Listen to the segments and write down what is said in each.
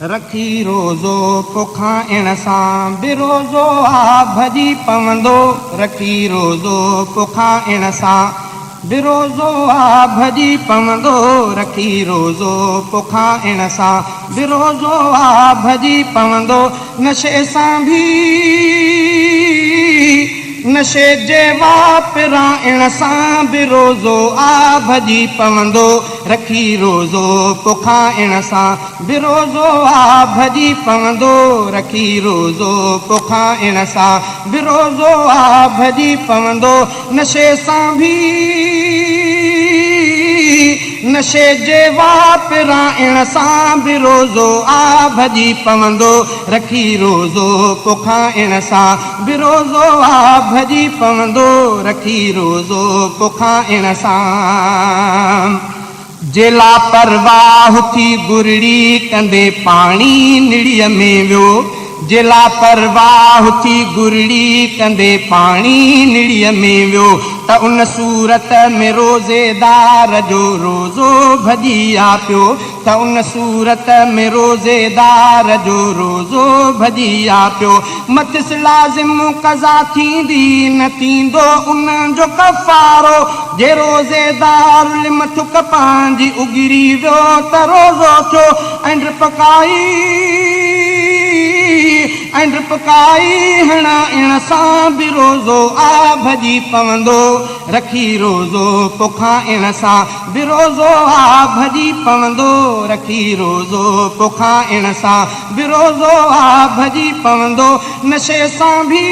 رکي روزو پوء کائڻ سان به روزو آ ڀڄي پوندو رکي روزو پوء کائڻ سان به روزو آ ڀڄي پوندو رکي روزو پوء کائڻ سان به روزو آ ڀڄي پوندو نشي سان ڀي نشي جي واپرائڻ سان به روزو آ ڀڄي پوندو رکي روزو پوء کائڻ سان به روزو آ ڀڄي پوندو رکي روزو پوء کائڻ سان به روزو آ ڀڄي پوندو نشي سان ڀي نشي جي واپرائڻ سان به روزو آ ڀڄي پوندو رکي روزو پوء کائڻ سان به روزو آ ڀڄي پوندو رکي روزو پوء کائڻ سان. جي لاپرواهه ٿي گرڙي ڪندي پاڻي نڙيء ۾ ويو جي لاپرواهه ٿي گرڙي ڪندي پاڻي نڙيء ۾ ويو ته ان صورت ۾ روزيدار جو روزو ڀڄي آ پيو ته ان صورت ۾ روزيدار جو روزو ڀڄي آ پيو مٿس لازم قضا ٿيندي نه ٿيندو ان جو ڪفارو جي روزيدار لم ٿڪ پنهنجي اگري ويو ته روزو ٿيو ۽ ڊپڪائي ۽ ڊپڪائي هڻائڻ سان به روزو آ ڀڄي پوندو رکي روزو پوء کائڻ سان به روزو آ ڀڄي پوندو رکي روزو پوء کائڻ سان به روزو آ ڀڄي پوندو نشي سان ڀي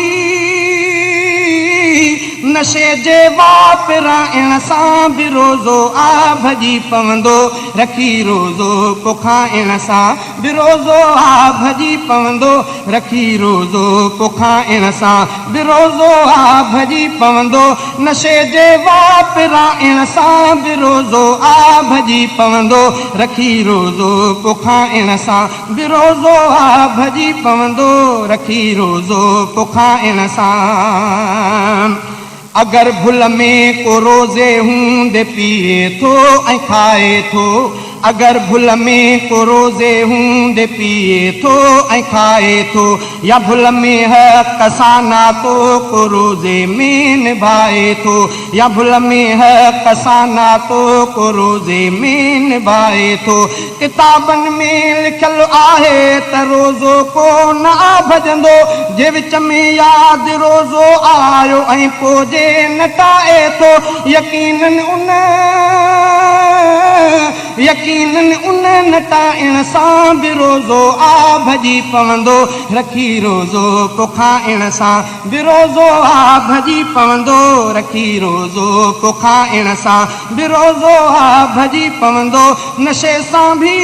نشي جي واپرائڻ سان به روزو آ ڀڄي پوندو رکي روزو پوء کائڻ سان به روزو آ ڀڄي پوندو رکي روزو پوء کائڻ سان به روزو آ ڀڄي پوندو نشي جي واپرائڻ سان به روزو آ ڀڄي پوندو رکي روزو پوء کائڻ سان به روزو آ ڀڄي پوندو رکي روزو پوء کائڻ سان اگر ڀل ۾ ڪو روزي هوندي پيئي ٿو ۽ کائي ٿو اگر ڀل ۾ ڪو روزي هوندي پيئي ٿو ۽ کائي ٿو يا ڀل ۾ حق سان ناتو ڪو روزي ۾ نڀائي ٿو يا ڀل ۾ حق سان ناتو ڪو روزي ۾ نڀائي ٿو ڪتابن ۾ لکيل آهي ته روزو ڪو نه آ ڀڄندو جي وچ ۾ ياد روزو آيو ۽ پو جي نٽائي ٿو يقينن ان يقينن ان نٽائڻ سان به روزو آ ڀڄي پوندو رکي روزو پو کائڻ سان به روزو آ ڀڄي پوندو رکي روزو پو کائڻ سان به روزو آ ڀڄي پوندو نشي سان ڀي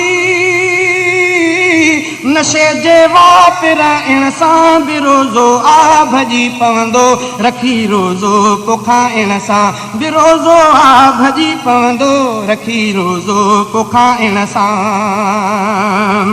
نشي جي واپرائڻ سان به روزو آ ڀڄي پوندو رکي روزو پو کائڻ سان به روزو آ ڀڄي پوندو رکي روزو پو کائڻ سان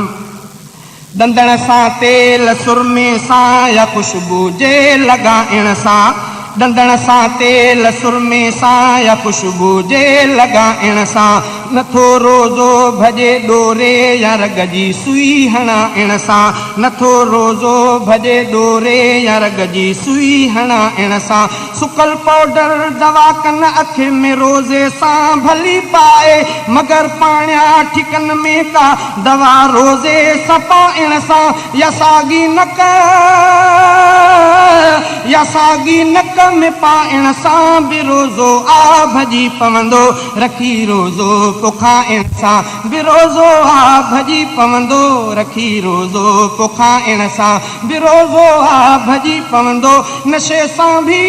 ڏندڻ سان تيل سرمي سان يا خوشبو جي لڳائڻ سان ڏندڻ سان تيل سرمي سان يا خوشبو جي لڳائڻ سان نٿو روزو ڀڄي ڏوري يا رڳ جي سوئي هڻائڻ سان نٿو روزو ڀڄي ڏوري يا رڳ جي سوئي هڻائڻ سان سڪل پائوڊر دوا ڪن اک ۾ روزي سان ڀلي پائي مگر پاڻيا ٺڪن ۾ ڪا دوا روزي سان پائڻ سان يا ساڳي نڪ يا ساڳي نڪ ۾ پائڻ سان به روزو آ ڀڄي پوندو رکي روزو پو کائڻ سان به روزو آ ڀڄي پوندو رکي روزو پو کائڻ سان به روزو آ ڀڄي پوندو نشي سان ڀي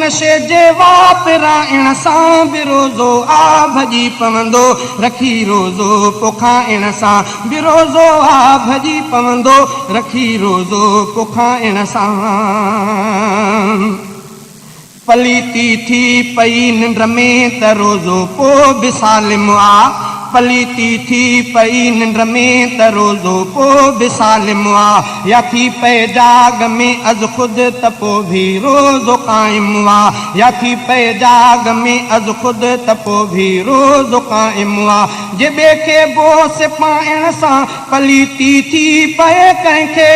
نشي جي واپرائڻ سان به روزو آ ڀڄي پوندو رکي روزو پو کائڻ سان به روزو آ ڀڄي پوندو رکي روزو پو کائڻ سان. پليتي ٿي پئي ننڊ ۾ ته روزو پو به سالم آ. پليتي ٿي پئي ننڊ ۾ ته روزو پو به سالم آ، يا ٿي پئي جاڳ ۾ از خود ته پو ڀي روزو قائم آ، يا ٿي پئي جاڳ ۾ از خود ته پو ڀي روزو قائم آ. جي ٻئي کي بوس پائڻ سان پليتي ٿي پئي ڪنهن کي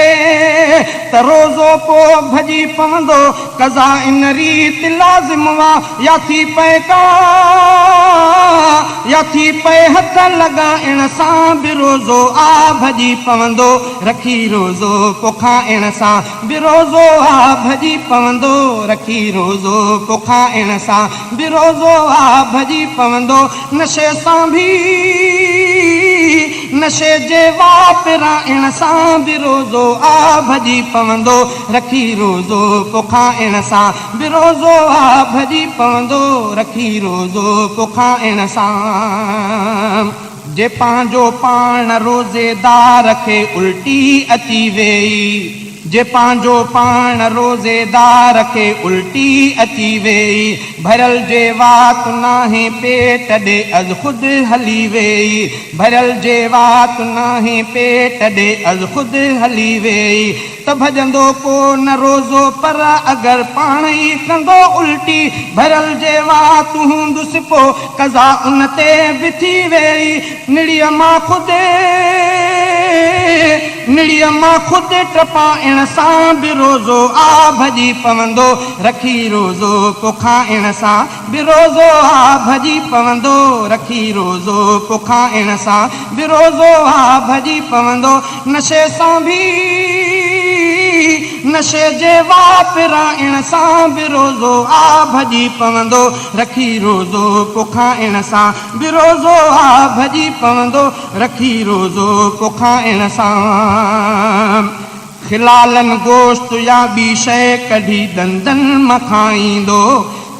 ته روزو پو ڀڄي پوندو، قضا ان ريت لازم آ، يا ٿي پئي ڪا يا ٿي پئي هٿ لڳائڻ سان به روزو آ ڀڄي پوندو، رکي روزو پو کائڻ سان به روزو آ ڀڄي پوندو، رکي روزو پو کائڻ سان به روزو آ ڀڄي پوندو. نشي سان ڀي نشي جي واپرائڻ سان به روزو آ ڀڄي پوندو، رکي روزو پو کائڻ سان به روزو آ ڀڄي پوندو، رکي روزو پو کائڻ سان. جي پنهنجو پاڻ روزيدار کي الٽي اچي ويئي، جي پنهنجو پاڻ روزيدار کي الٽي اچي ويئي، ڀريل جي وات ناهي پيٽ ڏي از خود هلي ويئي، ڀريل جي وات ناهي پيٽ ڏي از خود هلي ويئي، ته ڀڄندو ڪو نه روزو پر اگر پاڻ ئي ڪندو الٽي، ڀريل جي وات هوندس پو قضا ان تي به ٿي ويئي. نڙيء مان خود نڙيء مان خود ٽپائڻ سان به روزو آ ڀڄي پوندو، رکي روزو پو کائڻ سان به روزو آ ڀڄي پوندو، رکي روزو پو کائڻ سان به روزو آ ڀڄي پوندو. نشي سان ڀي نشي جي واپرائڻ سان به روزو آ ڀڄي پوندو، رکي روزو پو کائڻ سان به روزو آ ڀڄي پوندو، رکي روزو پو کائڻ سان. خلالن گوشت يا ٻي شيء ڪڍي ڏندن مان کائيندو،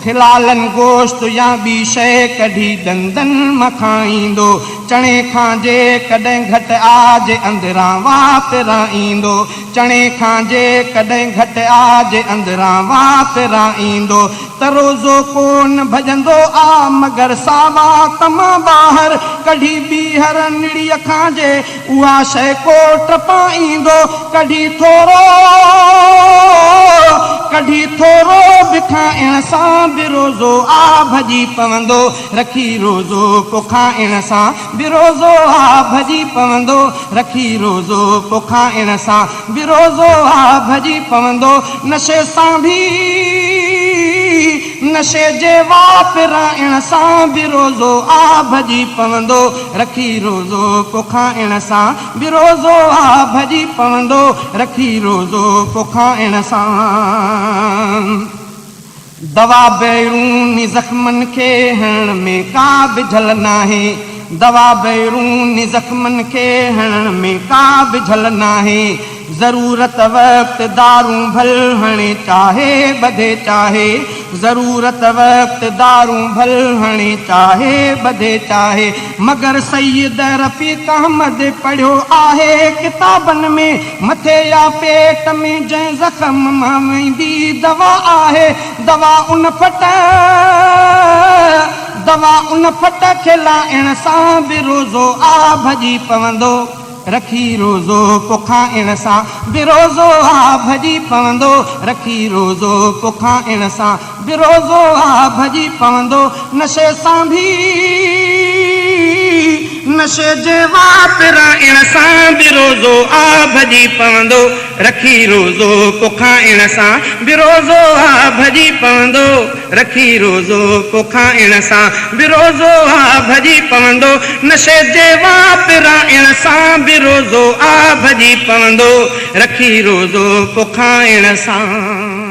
خلالن گوشت يا ٻي شيء ڪڍي ڏندن مان کائيندو، چڻي کان جي ڪڏهن گهٽ آ جي اندران واپرائيندو، چڻي کان جي ڪڏهن گهٽ آ جي اندران واپرائيندو، ته روزو ڪونه ڀڄندو آ مگر ساوا تمان ٻاهر ڪڍي ٻيهر نڙيء کان جي اها شيء ڪو ٽپائيندو، ڪڍي ٿورو ڪڍي ٿورو به کائڻ سان به روزو آ ڀڄي پوندو، رکي روزو پو کائڻ سان به روزو آ ڀڄي پوندو، رکي روزو پو کائڻ سان به روزو آ ڀڄي پوندو. نشي سان ڀي نشي جي واپرائڻ سان به روزو آ ڀڄي پوندو، رکي روزو پو کائڻ سان به روزو آ ڀڄي پوندو، رکي روزو پو کائڻ سان. دوا بيروني زخمن کي هڻڻ ۾ ڪا به جهل ناهي، دوا بيروني زخمن کي هڻڻ ۾ ڪا به جهل ناهي، ضرورت وقت دارون ڀل هڻي چاهي ٻڌي چاهي، ضرورت وقت دارون ڀل هڻي چاهي ٻڌي چاهي، مگر سيد رفيق احمد پڙهيو آهي ڪتابن ۾، مٿي يا پيٽ ۾ جنهن زخم مان ويندي دوا آهي، دوا ان ڦٽ دوا ان ڦٽ کي لائڻ سان به روزو آ ڀڄي پوندو، رکي روزو پو کائڻ سان به روزو آ ڀڄي پوندو، رکي روزو پو کائڻ سان به روزو آ ڀڄي پوندو. نشي سان ڀي نشي جي واپرائڻ سان به روزو آ ڀڄي پوندو، رکي روزو پو کائڻ سان به روزو آ ڀڄي پوندو، رکي روزو پو کائڻ سان به روزو آ ڀڄي پوندو، نشي جي واپرائڻ سان به روزو آ ڀڄي پوندو، رکي روزو پو کائڻ سان.